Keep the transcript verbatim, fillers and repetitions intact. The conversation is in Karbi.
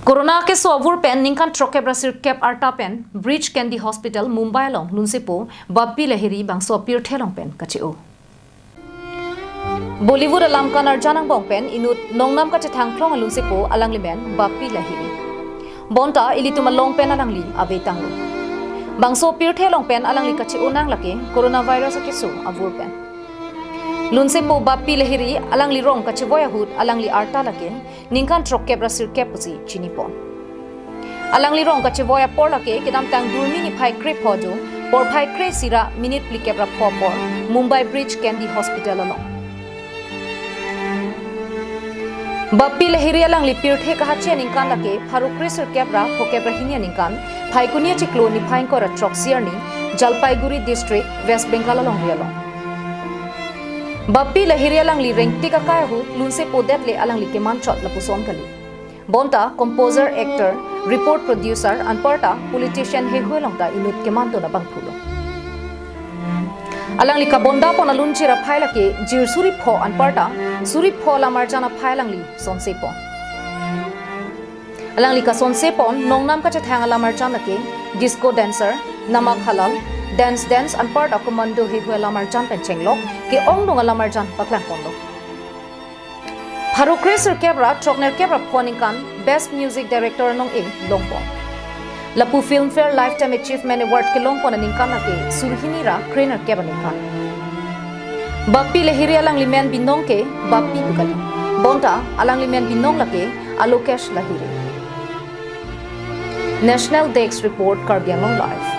Corona keso avur pen ningkan throkkep ra sirkep arta pen Breach Candy Hospital Mumbai along lunsepo Bappi Lahiri bangso apirthe along pen kache-o. Bollywood alam kan arjan angbong pen inut nongnam kachethang phlong alunsepo alangli men Bappi Lahiri. Bonta ilitum along pen alangli avetanglo. Bangso apirthe along pen alangli kache-o nang lake coronavirus akeso avur pen. Lunsepo Bappi Lahiri alangli rong kachevoi ahut alangli arta lake ningkan throkkep ra sirkep pusi chinipon. Alangli rong kachevoi apor lake kedamtang durmi niphai krepho ajo porphai kre-isi ra minute phlikep ra pho apor Mumbai Breach Candy Hospital along. Bappi Lahiri alangli pirthe kahachi aningkan lake pharo kre sirkep ra phokep ra hini aningkan Phaikuni achiklo niphai ingkoi ra throksi arni Jalpaiguri District, West Bengal alongri along. Bappi Lahiri alangli rengtik akai ahut lunsepo det le alangli kemanchot lapuson kali. Bonta composer, actor, report producer anparta politician heihui along ta inut kemanton abangphulo. Alangli kabondapon alunjir aphai lake jir suri pho anparta suri pho lamarjan aphai alangli sonsepon. Alangli kasonsepon nongnam kachethang alamarjan lake disco dancer, namak halal, dance dance anparta commando heihui alamarjan pen chenglok ke-ongdung alamarjan paklangponlo. Pharo kre sirkep ra throknerkep ra pho aningkan Best Music Director anong-e longpon. Lapu Filmfare Lifetime Achievement Award kelongpon aningkan lake suri hini ra krenerkep aningkan. Bappi Lahiri alangli men binong ke Bappi pu kali. Bonta alangli men binong lake Alokesh Lahiri. National Desk Report, Karbi Anglong Live.